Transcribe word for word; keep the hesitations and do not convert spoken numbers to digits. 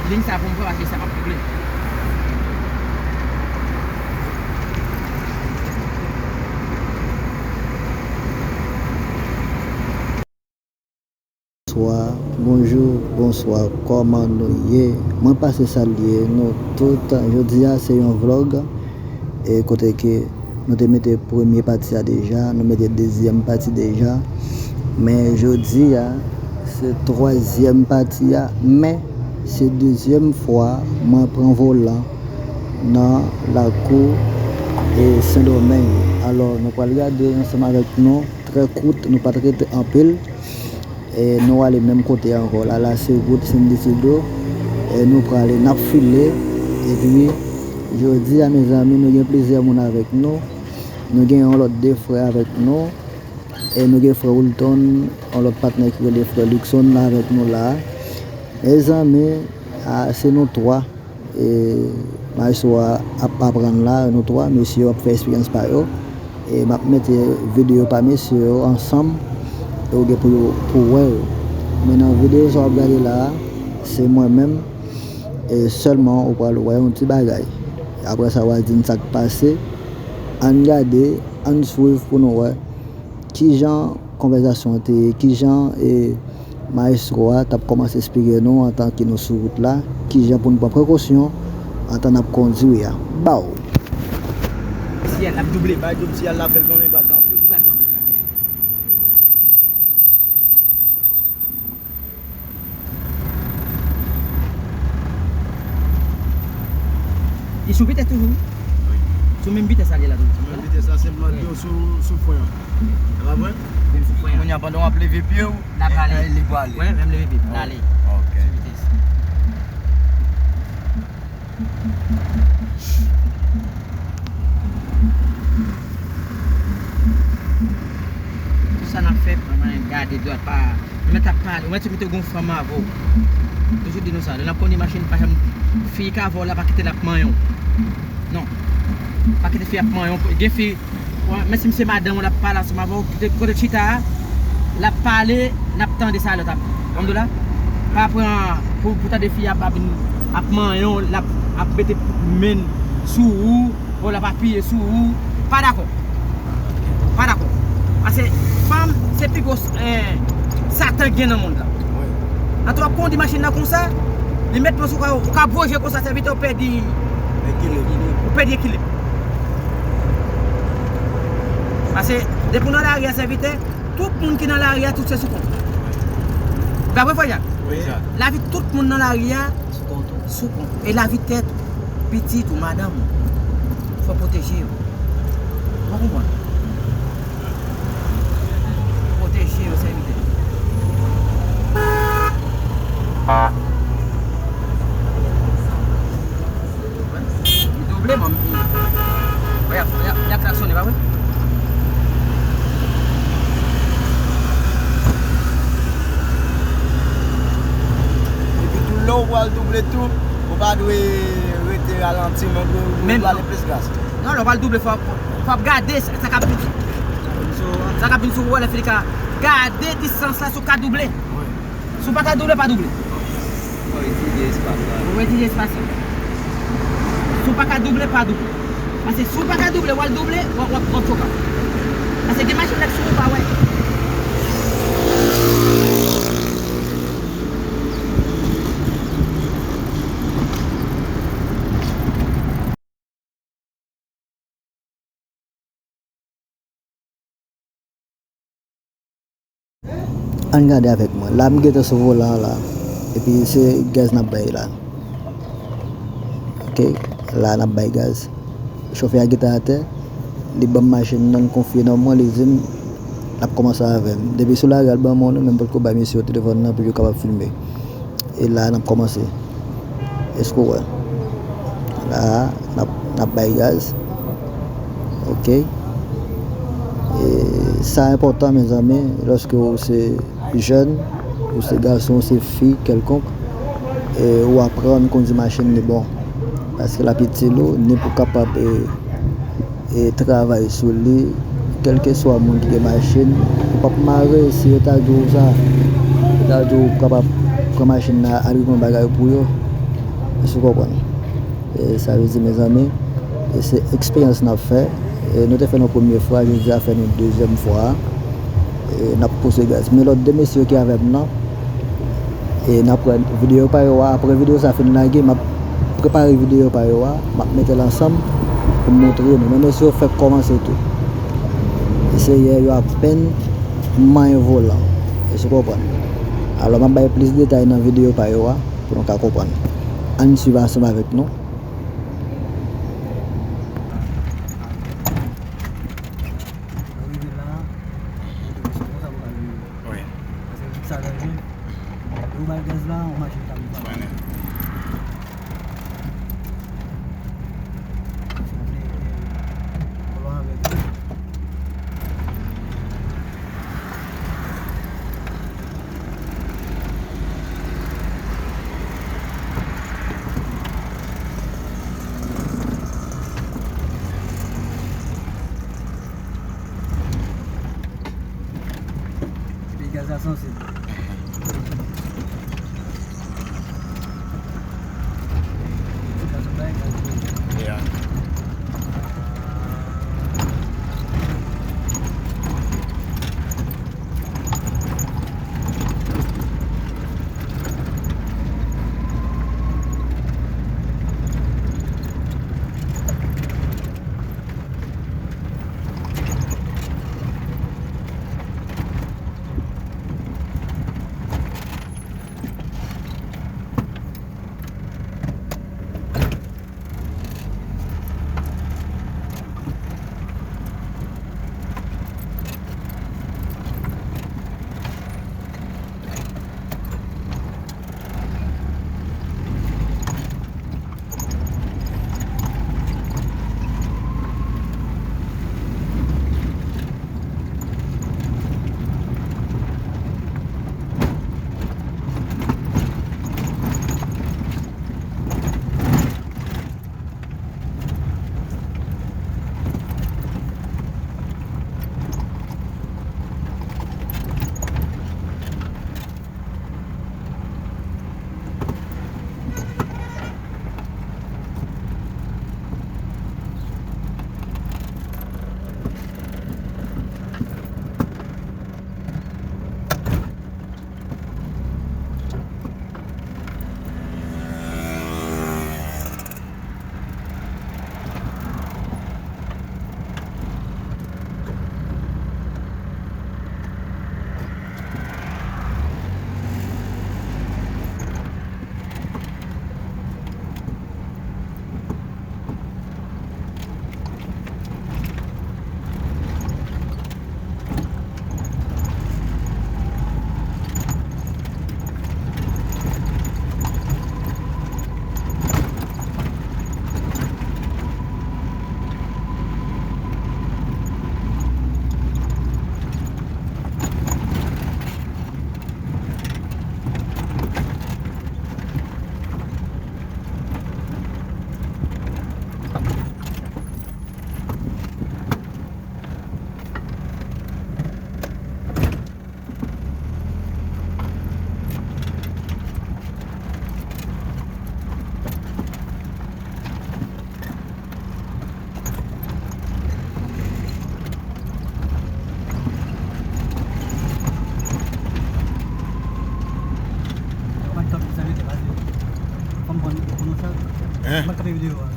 Liy sa pou m fè, paske sa p ap double. Bonswa, bonjou, bonswa, kòman nou ye? Mwen pase salye nou tout. Jodi a se yon vlog, e kote ke nou te mete premye pati a deja, nou mete dezyèm pati deja. Men jodi a, se twazyèm pati a, men se dezyèm fwa mwen pran volan nan lakou, e, Sendomeng. Alò, nou pral gade ansanm avèk nou, trè kout, nou pa t rete anpil. E nou ale menm kote ankò. La, la se wout San Isidro. E nou prale, n ap file. Epi, jodi a, mezanmi, nou gen plizyè moun avèk nou. Nou gen yon lòt de frè avèk nou. E nou gen frè Wilton, yon lòt patnè ki rele frè Luckson la avèk nou la. Mezanmi, a, se nou twa. E, maestro a ap aprann la, nou twa, mesye yo ap fè eksperyans pa yo. E m ap mete videyo pa mesye yo ansanm, e ou gen pou, pou wè yo. Men nan videyo sa w ap gade la a, se mwen menm, e sèlman ou pral wè yon ti bagay. Apre sa, w a di n sa k pase. Ann gade, ann swiv pou nou wè kijan konvèsasyon an te ye, kijan, e, maestro a t ap kòmanse esplike nou antan ke nou sou wout la, kijan pou n pran prekosyon antan n ap kondwi a. Baw! Siyal ap double. Bay double siyal la, fè l konnen li pral kanpe. Li pral kanpe. Li sou vitès toujou, wi. Wi. Sou menm vitès la, li la toujou. Sou menm vitès la, senpman wi. Li sou, sou fren an. Se pa vre? Li sou fren an. Kounye a, pandan w ap leve pye w, l ap ale. E, e, li prale. Wi, menm leve pye, l ale. Ok. Sou vitès. Sa n ap fè, mwen gade dwat pa. Ou mèt ap pale, ou mèt mete gon fanm avè w. Toujou di nou sa, lè n ap kondui machin, pa janm, fi k avè w la, pa kite l ap manyen w. Non. Pa kite fi ap manyen w. Gen fi, wè, menm si se madanm ou l ap pale ansanm avè w, kote, kote chita a, l ap pale, n ap tande sa lòt ap. Konprann la? Pa pran pou, pou tande fi ap, ap, ap manyen w, l ap, ap mete men sou ou. Bon, l ap apiye sou ou. Pa dakò. Pa dakò. Paske fanm, se pi gwo, eh, satan gen nan mond lan. Wi. Antre w ap kondui machin nan konsa, li met men sou ou, ou ka bouje konsa, sèvitè, ou pèdi ekilib. Ou pèdi ekilib. Paske depi w nan lari a, sèvitè, tout moun ki nan lari a, tout se sou kont. Pa vre, frè Jak? Wi. Lavi tout moun nan lari a, sou kont ou. Sou kont ou. E lavi tèt ou, pitit ou, madanm ou, fò pwoteje yo. Ou konprann? Pwoteje yo, sèvitè. Li double, manmi. Wè, y ap, y ap, y ap klaksonnen, pa vre? Epi tou, lè w pral double tou, ou pa dwe rete ralanti, men ou dwe, ou dwe ale plis gas. Non, lè w pral double, fò, fò w ap gade sa, sa k ap vin sou, sa k ap vin sou ou, lè fini ka gade distans la si w ka double. Wi. Si w pa ka double, pa double. Fò w itilize espas la. Fò w itilize espas la. Si w pa ka double, pa double. Paske si w pa ka double, w al double, w ap, w ap, w ap choka. Paske gen machin k ap sou ou, pa wè. Ann gade avèk mwen. La, m gentan sou volan an la. Epi se gaz n ap bay la. Ok, la n ap bay gaz. Chofè a gentan atè. Li ban m machin nan, l konfye nan mwen, li di m l ap kòmanse avè m. Depi sou lari a, l ban mwen, nou menm potko bay mesye yo telefòn nan pou yo kapab filme. E la, n ap kòmanse. Èske w wè? La, n ap, n ap bay gaz. Ok. E sa enpòtan, mezanmi, lòske w se jèn, ou se gason, ou se fi kèlkonk, e ou aprann kondui machin li bon. Paske l ap itil ou, ni pou w kapab, e, e travay sou li, kèlkeswa moun ki gen machin, ou p ap mare si yo ta di w sa. Yo ta di w ou kapab pran machin nan, al regle yon bagay pou yo. Èske w konprann? E sa vle di, mezanmi, e se eksperyans n ap fè. E nou te fè l yon premye fwa, jodi a fè nou dezyèm fwa a. E n ap pouse gaz. Men lòt de mesye yo ki avè m nan, e n ap pran videyo pa yo a. Apre videyo sa fin lage, m ap prepare videyo pa yo a. M ap mete l ansanm pou m montre nou. Men mesye yo fèk kòmanse tou. E se yè yo apèn manyen volan. Èske w konprann? Alò, m ap bay plis detay nan videyo pa yo a. Pou nou ka konprann. Ann swiv ansanm avèk nou. Nou rive la, nou rive se konsa pou ka vini. Wi. Paske tout sa danje. Lè ou bay gaz la, yon machin ka vin frape. Mwen menm. Sa se, e, volan avèk ou. Epi gaz la sansib. Yeah. Ou pa t kanpe sa rete pase. Fò m pran pou nou fè. Hein? Ou pa t kanpe videyo a.